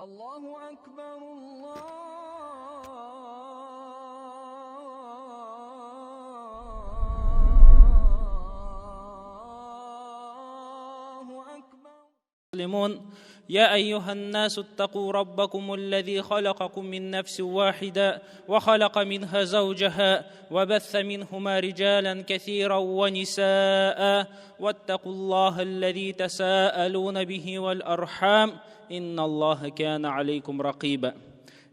Аллаһу әкбәр, Аллаһу әкбәр. المسلمون يا أيها الناس اتقوا ربكم الذي خلقكم من نفس واحدة وخلق منها زوجها وبث منهما رجالا كثيرا ونساء واتقوا الله الذي تساءلون به والأرحام إن الله كان عليكم رقيبا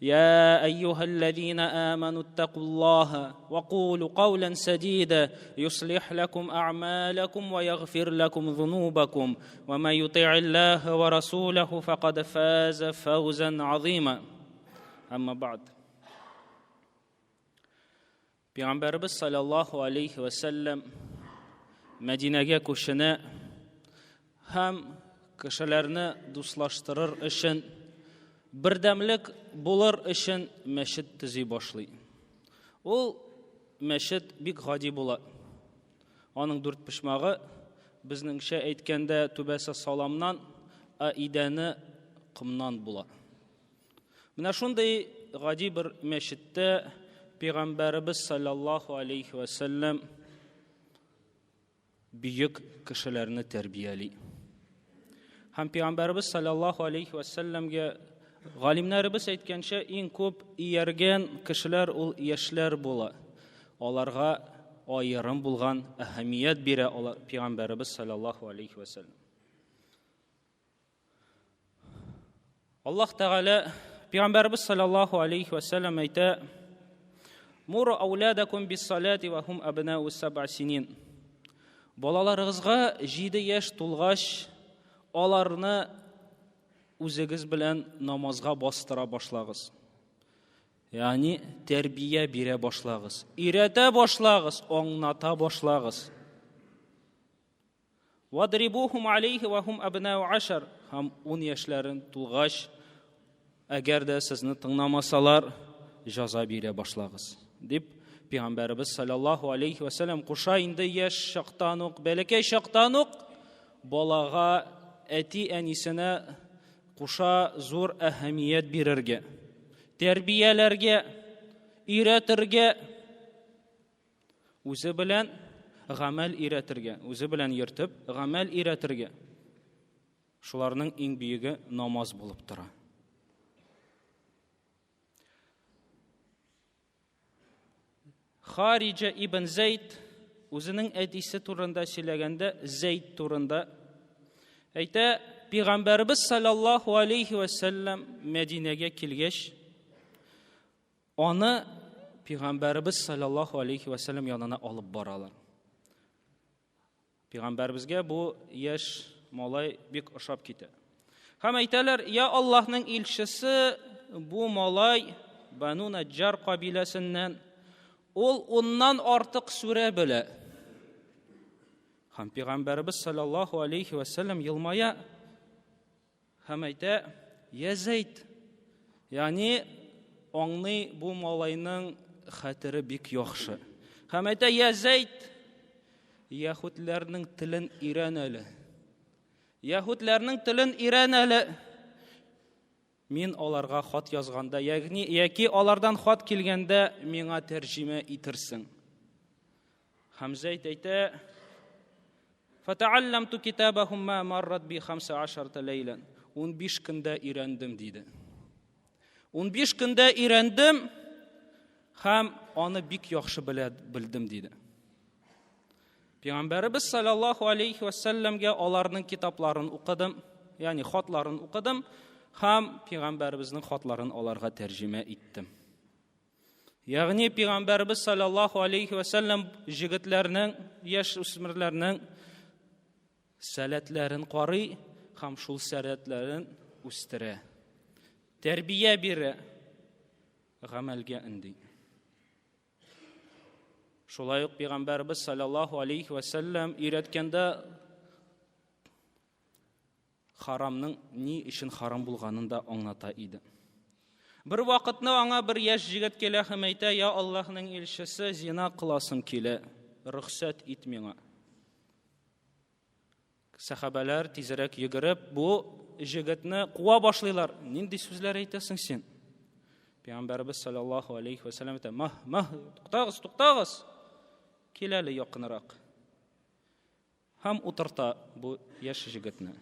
يا أيها الذين آمنوا اتقوا الله وقولوا قولا سديدا يصلح لكم أعمالكم ويغفر لكم ذنوبكم ومن يطع الله ورسوله فقد فاز فوزا عظيما أما بعد Пәйгамбәребез саллаллаһу алейхи ва сәлләм Мәдинәгә күченә һәм кешеләрне дуслаштырыр өчен, бердәмлек булыр өчен мәчет төзи башлый. Ул мәчет бик гади була. Аның дүрт почмагы, безнеңчә әйткәндә, түбәсе саламнан, ә идәне комнан була. Менә шундый гади бер мәчеттә Пәйгамбәребез саллаллаһу алейхи ва сәлләм бөек кешеләрне тәрбияли. Һәм Пәйгамбәребез саллаллаһу алейхи ва сәлләмгә галимнәребез әйткәнчә, иң күп ияргән кешеләр ул яшьләр була. Аларга аерым булган әһәмият бирә алар Пәйгамбәребез саллаллаһу алейхи ва сәлләм. Аллаһ Тәгалә Пәйгамбәребез саллаллаһу алейхи ва сәлләм әйтә: "Муру ауладакум бис-салати ва хум абнау саб'a синин." Балаларыгызга 7 яшь тулгач, аларны үзегез белән намазга бастыра башлагыз. Ягъни тәрбия бирә башлагыз. Өйрәтә башлагыз, аңлата башлагыз. Вадрибухум алейхи ва хум абнау ашар. Һәм ун яшьләрен тулгач, әгәр дә сезне тыңламасалар, җаза бирә башлагыз. Дип Пәйгамбәребез саллаллаһу алейхи ва сәлләм куша инде яшь чактан ук, бәләкәй чактан ук балага әти-әнисенә куша зур әһәмият бирергә, тәрбияләргә, өйрәтергә. Үзе белән гамәл өйрәтергә, үзе белән йөртеп, гамәл өйрәтергә. Шуларның иң бөеге намаз булып тора. Хариджа ибн Зәйд үзенең әтисе турында сөйләгәндә, Зәйд турында әйтә, Пәйгамбәребез саллаллаһу алейхи ва сәлләм Мәдинәгә килгәч, Аны Пәйгамбәребез саллаллаһу алейхи ва сәлләм янына алып баралар. Пәйгамбәребезгә бу яшь малай бик ошап китә. Һәм әйтәләр, я Аллаһның илчесе, бу малай Бану Наджар кабиләсеннән, ул уннан артык сүрә белә. Һәм Пәйгамбәребез саллаллаһу алейхи ва сәлләм елмая, Һәм әйтә, Я Зәйд! Ягъни аңлый бу малайның хәтере бик яхшы. Һәм әйтә, Я Зәйд! Яһүдләрнең телен өйрән әле. Яһүдләрнең телен өйрән әле. Мин аларга хат язганда, ягъни яки алардан хат килгәндә миңа тәрҗемә итерсең. Һәм Зәйд әйтә, Фатаалламту китабахум ма маррат би 15 ләйлән. 15 көндә өйрәндем диде. 15 көндә өйрәндем һәм аны бик яхшы белә белдем диде. Пәйгамбәребез саллаллаһу алейхи ва сәлләмгә аларның китапларын укыдым, ягъни хатларын укыдым һәм пәйгамбәребезнең хатларын аларга тәрҗемә иттем. Ягъни пәйгамбәребез саллаллаһу алейхи ва сәлләм җегетләрнең, яшь үсмерләрнең сәләтләрен карый һәм шул сәләтләрен үстерә. Тәрбия бирә, гамәлгә өнди. Шулай ук пәйгамбәребез саллаллаһу алейхи ва сәлләм өйрәткәндә Харамның ни өчен харам булганын да аңлата иде. Бер вакытны аңа бер яшь җегет килә һәм әйтә, я Аллаһның илчесе, зина кыласым килә, рөхсәт ит миңа. Сәхабәләр тизрәк йөгереп, бу җегетне куа башлыйлар. Нинди сүзләр әйтәсең син? Пәйгамбәребез саллаллаһу алейхи ва сәлләм әйтә: "Маһ, маһ, туктагыз, туктагыз. Кил әле якынрак." Һәм утырта бу яшь җегетне.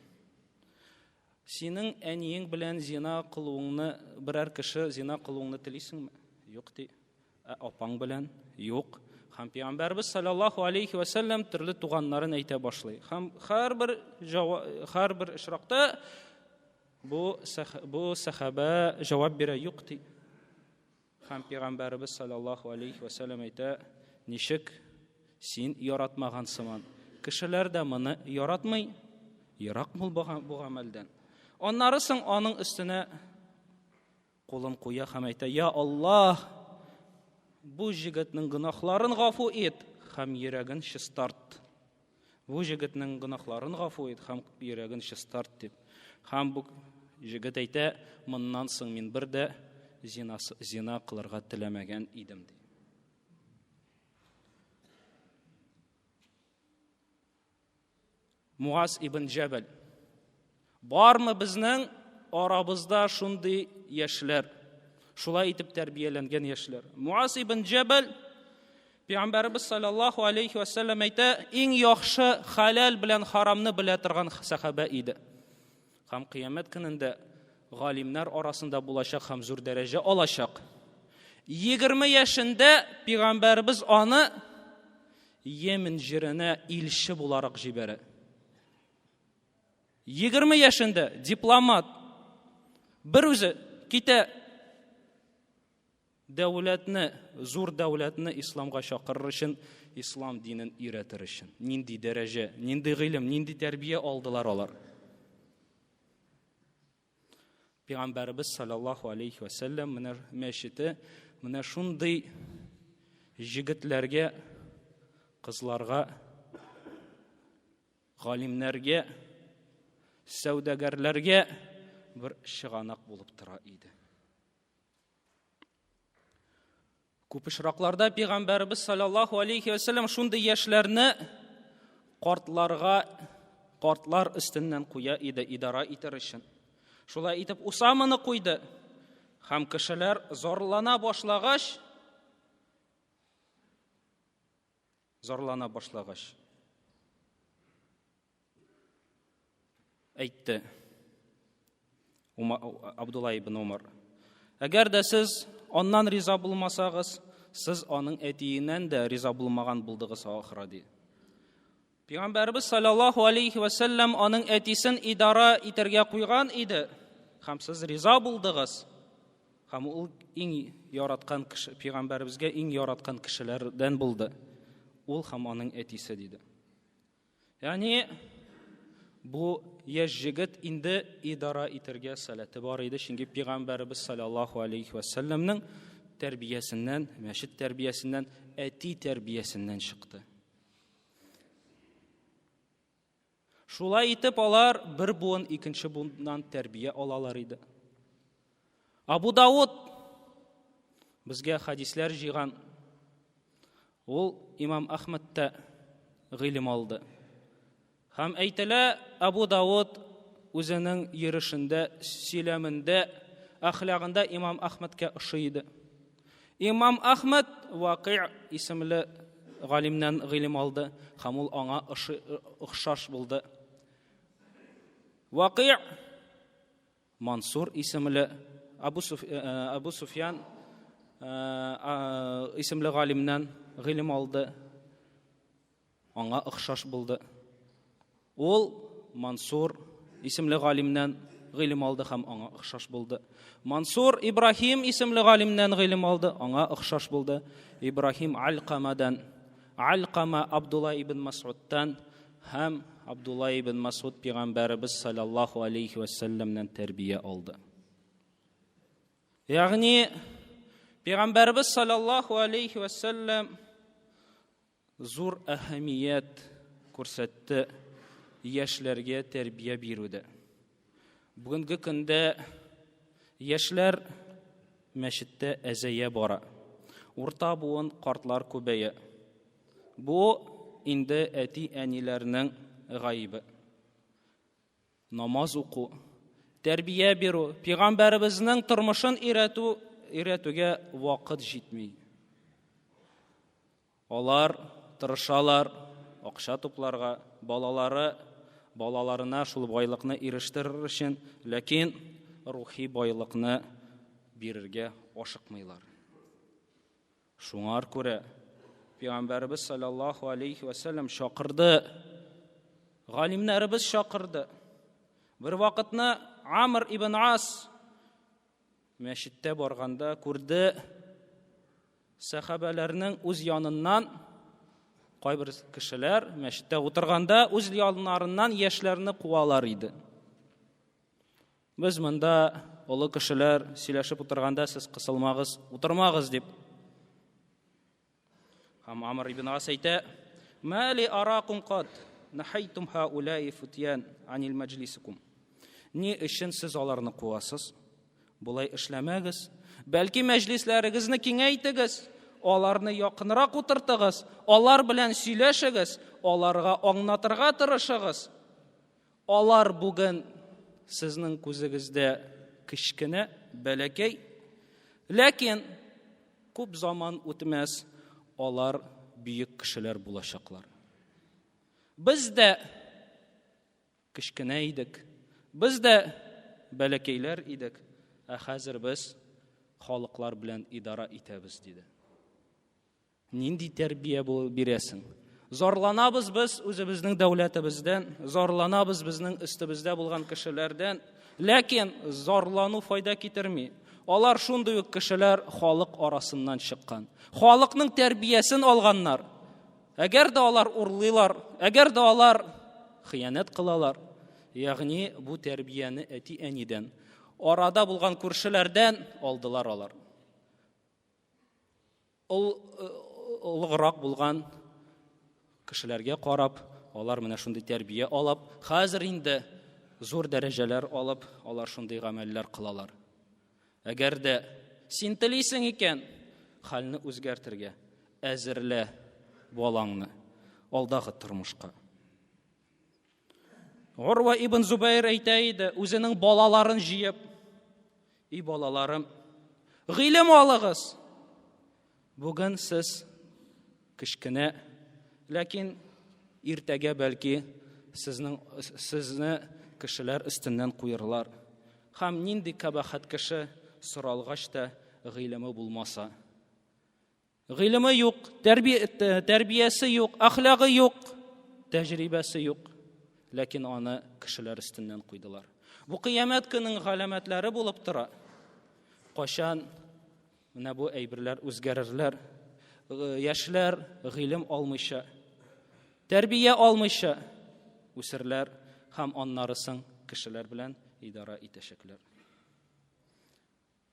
Синең әниең белән зина кылуыңны, берәр кеше зина кылуыңны телисеңме? Юк ди. Ә апаң белән? Юк. Һәм пәйгамбәрбез саллаллаһу алейхи ва сәлләм төрле туганнарын әйтә башлый. Һәм һәрбер һәрбер очракта бу бу сәхабә җавап бирә, юк ди. Һәм пәйгамбәребез саллаллаһу алейхи ва сәлләм әйтә, ничек син яратмаган сыман. Кешеләр дә моны яратмый, ерак бул бу гамәлдән. Аннары соң аның өстенә Кулын куя һәм әйтә, Я Аллаһ, бу җегетнең гөнаһларын гафу ит һәм йөрәген чистарт. Бу җегетнең гөнаһларын гафу ит һәм йөрәген чистарт дип. Һәм бу җегет әйтә, моннан соң мин бер дә зина, зина кылырга теләмәгән идем ди. Муаз ибн Җәбәл. Бармы безнең арабызда шундый яшьләр? Шулай итеп тәрбияләнгән яшьләр. Муаз ибн Җәбәл Пәйгамбәребез саллаллаһу алейхи ва саллям әйтә, иң яхшы хәләл белән харамны белә торган сәхабә иде. Һәм кыямәт көнендә галимнәр арасында булачак һәм зур дәрәҗә алачак. 20 яшендә пәйгамбәребез аны Йемен җиренә илче буларак җибәрә. 20 яшендә дипломат бер үзе китә Дәүләтне, зур дәүләтне исламга чакырыр өчен, ислам динен өйрәтер өчен. Нинди дәрәҗә, нинди гыйлем, нинди тәрбия алдылар алар. Пәйгамбәребез саллаллаһу алейхи ва сәлләм менә мәчете менә шундый җегетләргә, кызларга, галимнәргә, сәүдәгәрләргә бер чыганак булып тора иде. Күп очракларда пәйгамбәребез саллаллаһу алейхи ва сәлләм шундый яшьләрне картларга картлар өстеннән куя иде идара итер өчен. Шулай итеп Усаманы куйды. Һәм кешеләр зарлана башлагач, зарлана башлагач, әйтте Абдулла ибн Умар. Әгәр дә сез аннан риза булмасагыз, сез аның әтиеннән дә риза булмаган булдыгыз ахыры ди. Пәйгамбәребез саллаллаһу алейхи ва сәлләм аның әтисен идара итәргә куйган иде. Һәм сез риза булдыгыз. Һәм ул иң яраткан кеше, пәйгамбәребезгә иң яраткан кешеләрдән булды. Ул һәм аның әтисе диде. Ягъни бу яшь җегет инде идара итәргә сәләте бар иде, чөнки пәйгамбәребез саллаллаһу алейхи ва сәлләмнең тәрбиясеннән, мәчет тәрбиясеннән, әти тәрбиясеннән чыкты. Шулай итеп алар бер буын икенче буыннан тәрбия алалар иде. Абу Дауд безгә хадисләр җыйган. Ул имам Ахмадта гыйлем алды. Һәм әйтелә, Абу Дауд үзенең йөрешендә, сөйләмендә, әхлагында имам Ахмадка ошый иде. Имам Ахмад Вакый исемле галимнән гыйлем алды һәм ул аңа охшаш булды. Вакый Мансур исемле Абу, Суф, э, э, Абу Суфьян э, исемле галимнән гыйлем алды. Аңа охшаш булды. Ул Мансур исемле галимнән гыйлем алды һәм аңа охшаш булды. Мансур Ибраһим исемле галимнән гыйлем алды, аңа охшаш булды. Ибраһим Аль-Камадан, Аль-Кама Абдулла ибн Масудтан һәм Абдулла ибн Масуд пәйгамбәребез саллаллаһу алейхи ва сәлләмнән тәрбия алды. Ягъни пәйгамбәребез саллаллаһу алейхи ва сәлләм зур әһәмият күрсәтте яшьләргә тәрбия бирүдә. Бүгенге көндә яшьләр мәчеттә әзәя бара. Урта буын картлар күбәя. Бу инде әти-әниләрнең гаебе. Намаз уку, Тәрбия бирү, пәйгамбәребезнең тормышын өйрәтү, өйрәтүгә вакыт җитми. Алар тырышалар акча тупларга, балалары балаларына шул байлыкны ирештерер өчен, ләкин рухи байлыкны бирергә ашыкмыйлар. Шуңар күрә Пәйгамбәребез саллаллаһу алейхи ва сәлләм чакырды. Галимнәребез чакырды. Бер вакытны Амр ибн Ас мәчеттә барганда күрде сәхабәләрнең үз яныннан кайбер кешеләр мәчеттә утырганда үз яннарыннан яшьләрне куалар иде. Без монда олы кешеләр сөйләшеп утырганда сез кысылмагыз, утырмагыз дип. Һәм Амр ибн Ас әйтә: "Ма ли аракум кад нахайтум хаулаи футьян анил мәҗлисикум." Ни өчен сез аларны куасыз? Болай эшләмәгез. Бәлки мәҗлисләрегезне киңәйтегез, аларны якынрак утыртыгыз, алар белән сөйләшегез, аларга аңлатырга тырышыгыз. Алар бүген сезнең күзегездә кечкенә, бәләкәй, ләкин күп заман үтмәс, алар бөек кешеләр булачаклар. Без дә кечкенә идек, без дә бәләкәйләр идек, ә хәзер без халыклар белән идара итәбез, диде. Нинди тәрбия бу бирәсең? Зарланабыз без үзебезнең дәүләтебездән, зарланабыз безнең өстебездә булган кешеләрдән. Ләкин зарлану файда китерми. Алар шундый ук кешеләр халык арасыннан чыккан. Халыкның тәрбиясен алганнар. Әгәр дә алар урлыйлар, әгәр дә алар хыянәт кылалар, ягъни бу тәрбияне әти-әнидән, арада булган күршеләрдән алдылар алар. Ул олыграк булган кешеләргә карап, алар менә шундый тәрбия алып, хәзер инде зур дәрәҗәләр алып, алар шундый гамәлләр кылалар. Әгәр дә син телисең икән, хәлне үзгәртергә, әзерлә балаңны алдагы тормышка. Урва ибн Зубайр әйтә иде, үзенең балаларын җыеп, "И балаларым, гыйлем алыгыз. Бүген сез кечкенә, ләкин иртәгә бәлки сезнең сезне кешеләр өстеннән куерлар. Һәм нинди кабахәт кеше соралгач та гыйлеме булмаса, Гыйлеме юк, тәрбиясе юк, әхлагы юк, тәҗрибәсе юк. Ләкин аны кешеләр өстеннән куйдылар. Бу кыямәт көненең галәмәтләре булып тора. Кайчан менә бу әйберләр үзгәрерләр? Яшьләр гыйлем алмыйча, тәрбия алмыйча үсерләр һәм аннары соң кешеләр белән идара итәчәкләр.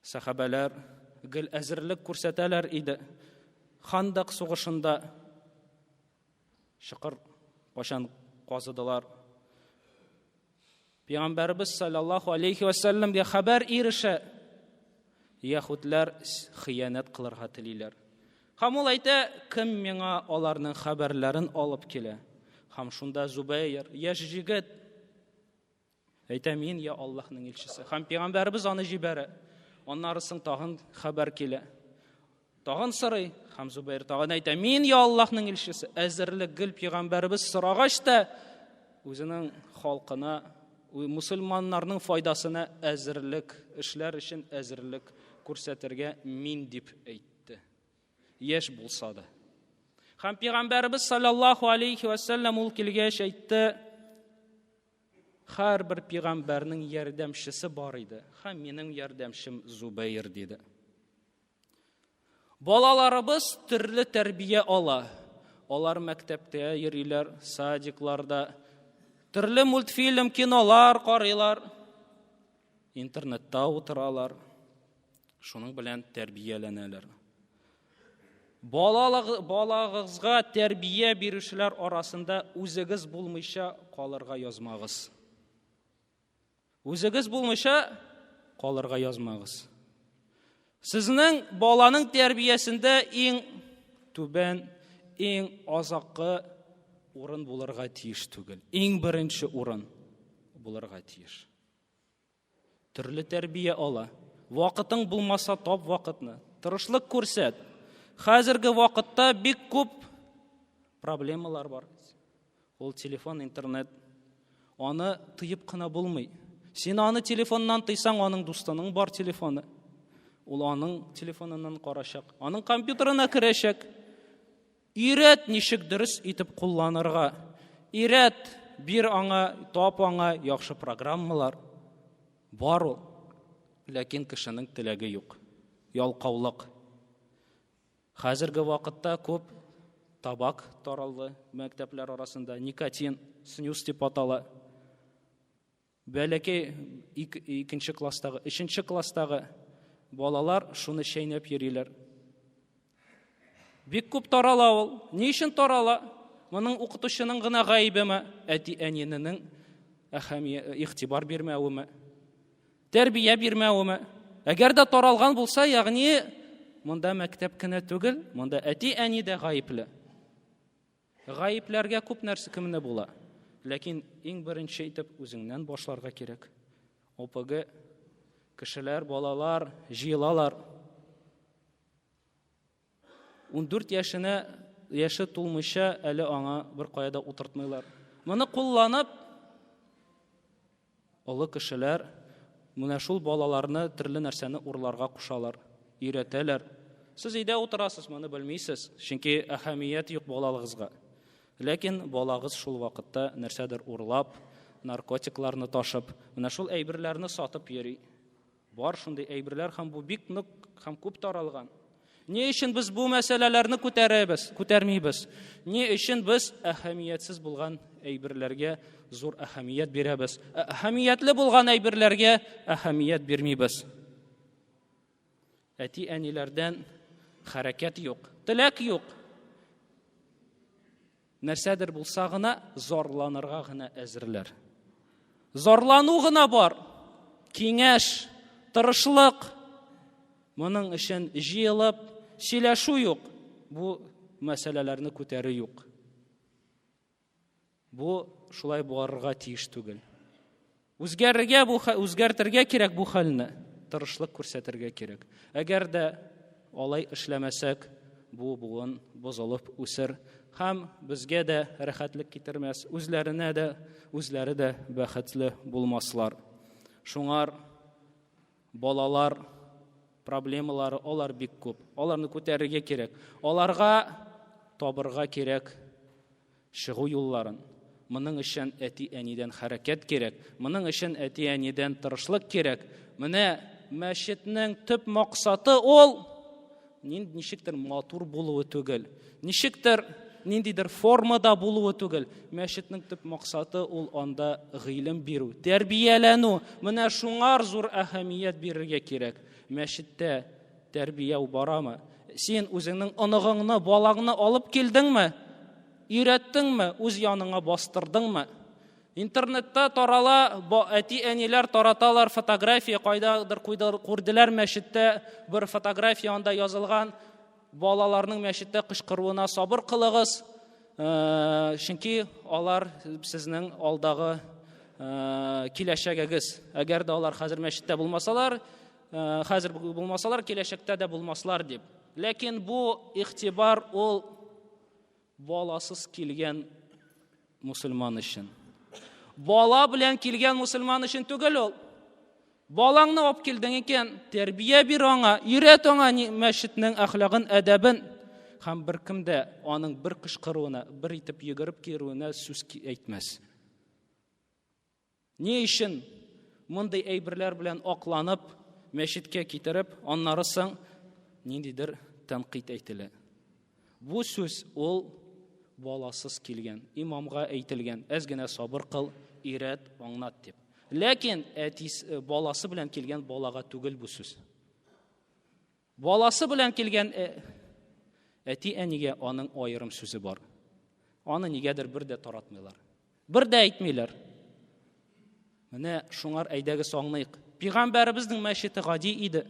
Сәхабәләр гел әзерлек күрсәтәләр иде. Хандак сугышында чокыр кайчан казыдылар. Пәйгамбәребез саллаллаху алейхи ва сәлләмгә хәбәр ирешә. Яһүдләр хыянәт кылырга телиләр. Һәм ул әйтә, кем миңа аларның хәбәрләрен алып килә? Һәм шунда Зубәйр, яшь җегет, Әйтә, мин я Аллаһның илчесе. Һәм пәйгамбәребез аны җибәрә. Аннары соң тагын хәбәр килә. Тагын сорый, һәм Зубайр тагын әйтә, мин я Аллаһның илчесе. Әзерлек гел пәйгамбәребез сорагач та үзенең халкына, мусульманнарның файдасына әзерлек эшләр өчен әзерлек күрсәтергә мин дип әйтте. Яшь булса да. Һәм пәйгамбәребез саллаллаһу алейхи ва саллям ул килгәч әйтте, Һәрбер пигамбәрнең ярдәмчесе бар иде, һәм минем ярдәмчем Зубәйр, диде. Балаларыбыз төрле тәрбия ала. Алар мәктәптә йөриләр, садикларда, төрле мультфильм, кинолар карыйлар, интернетта утыралар. Шуның белән тәрбияләнәләр. Балагызга тәрбия бирүчеләр арасында үзегез булмыйча калырга язмагыз. Үзегез булмыйча калырга язмагыз. Сезнең баланың тәрбиясендә иң түбән, иң азаккы урын булырга тиеш түгел. Иң беренче урын булырга тиеш. Төрле тәрбия ала. Вакытың булмаса, тап вакытны. Тырышлык күрсәт. Хәзерге вакытта бик күп проблемалар бар. Ул телефон, интернет. Аны тыеп кына булмый. Син аны телефоннан тыйсаң, аның дустының бар телефоны. Ул аның телефоныннан карачак, аның компьютерына керәчәк. Өйрәт ничек дөрес итеп кулланырга. Өйрәт, бир аңа, тап аңа яхшы программалар. Бар ул. Ләкин кешенең теләге юк. Ялкаулык. Хәзерге вакытта күп табак таралды мәктәпләр арасында. Никотин, снюс дип атала. Бәләкәй икенче класстагы, өченче класстагы балалар шуны чәйнәп йөриләр. Бик күп тарала ул. Ни өчен тарала? Моның укытучының гына гаебеме, әти-әниненең игътибар бирмәвеме, тәрбия бирмәвеме? Әгәр дә таралган булса, ягъни монда мәктәп кенә түгел, монда әти-әни дә гаепле. Гаепләргә күп нәрсә кемне була. Ләкин иң беренче итеп үзеңнән башларга кирәк. ОПГ кешеләр, балалар җыелалар. 14 яшенә яше тулмыйча әле аңа бер кая да утыртмыйлар. Моны кулланып Олы кешеләр менә шул балаларны төрле нәрсәне урларга кушалар, өйрәтәләр. Сез өйдә утырасыз, моны белмисез, чөнки әһәмият юк балагызга. Ләкин балагыз шул вакытта нәрсәдер урлап, наркотикларны ташып, менә шул әйберләрне сатып йөри. Бар шундый әйберләр һәм бу бик нык һәм күп таралган. Ни өчен без бу мәсьәләләрне күтәрәбез, күтәрмибез? Ни өчен без әһәмиятсез булган әйберләргә зур әһәмият бирәбез? Ә әһәмиятле булган әйберләргә әһәмият бирмибез. Әти-әниләрдән хәрәкәт юк, теләк юк. Нәрсәдер булса гына зарланырга гына әзерләр. Зарлану гына бар. Киңәш, тырышлык. Моның өчен җыелып сөйләшү юк. Бу мәсьәләләрне күтәрү юк. Бу шулай барырга тиеш түгел. Үзгәрергә бу үзгәртергә кирәк бу хәлне. Тырышлык күрсәтергә кирәк. Әгәр дә алай эшләмәсәк, бу буын бозылып үсер һәм безгә дә рәхәтлек китермәс, үзләренә дә, үзләре дә бәхетле булмаслар. Шуңар балалар проблемалары алар бик күп. Аларны күтәрергә кирәк. Аларга табырга кирәк чыгу юлларын. Моның өчен әти-әнидән хәрәкәт кирәк. Моның өчен әти-әнидән тырышлык кирәк. Менә мәчетнең төп максаты ул ничектер матур булуы түгел. Ничектер ниндидер формада булуы түгел. Мәчетнең төп максаты ул анда гыйлем бирү, тәрбияләнү. Менә шуңар зур әһәмият бирергә кирәк. Мәчеттә тәрбия барамы? Син үзеңнең оныгыңны, балаңны алып килдеңме? Өйрәттеңме? Үз яныңа бастырдыңмы? Интернетта тарала, әти-әниләр тараталар фотография, кайдадыр күрделәр мәчеттә бер фотография, анда язылган балаларның мәчеттә кычкыруына сабыр кылыгыз, чөнки алар сезнең алдагы киләчәгегез. Әгәр дә алар хәзер мәчеттә булмасалар, хәзер булмасалар, киләчәктә дә булмаслар дип. Ләкин бу игътибар ул баласыз килгән мусульман өчен. Бала белән килгән мусульман өчен түгел ул. Балаңны алып килдең икән, тәрбия бир аңа, өйрәт аңа мәчетнең әхлагын, әдәбен. Һәм беркем дә аның бер кычкыруына, бер итеп йөгереп керүенә сүз әйтмәс. Ни өчен мондый әйберләр белән акланып, мәчеткә китереп, аннары соң ниндидер тәнкыйть әйтелә? Бу сүз ул баласыз килгән, имамга әйтелгән, әз генә сабыр кыл, өйрәт, аңлат дип. Ләкин әтисе, баласы белән килгән балага түгел бу сүз. Баласы белән килгән э, әти-әнигә аның аерым сүзе бар. Аны нигәдер бер дә таратмыйлар. Бер дә әйтмиләр. Менә шуңар әйдәгез аңлыйк. Пигамбәребезнең мәчете гади иде.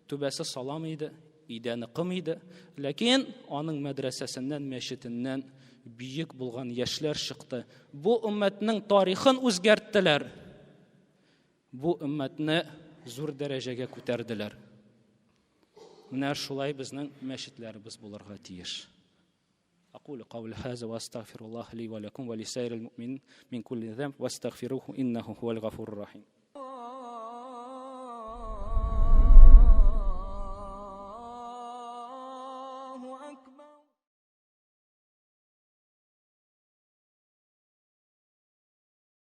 Түбәсе салам иде, идәне ком иде. Ләкин аның мәдрәсәсеннән, мәчетеннән бөек булган яшьләр чыкты. Бу өммәтнең тарихын үзгәрттеләр. Бу өммәтне зур дәрәҗәгә күтәрделәр. Менә шулай безнең мәчетләребез булырга тиеш. أقول قول هذا وأستغفر الله لي ولكم ولسائر المؤمنين من كل ذنب واستغفروه إنه هو الغفور الرحيم.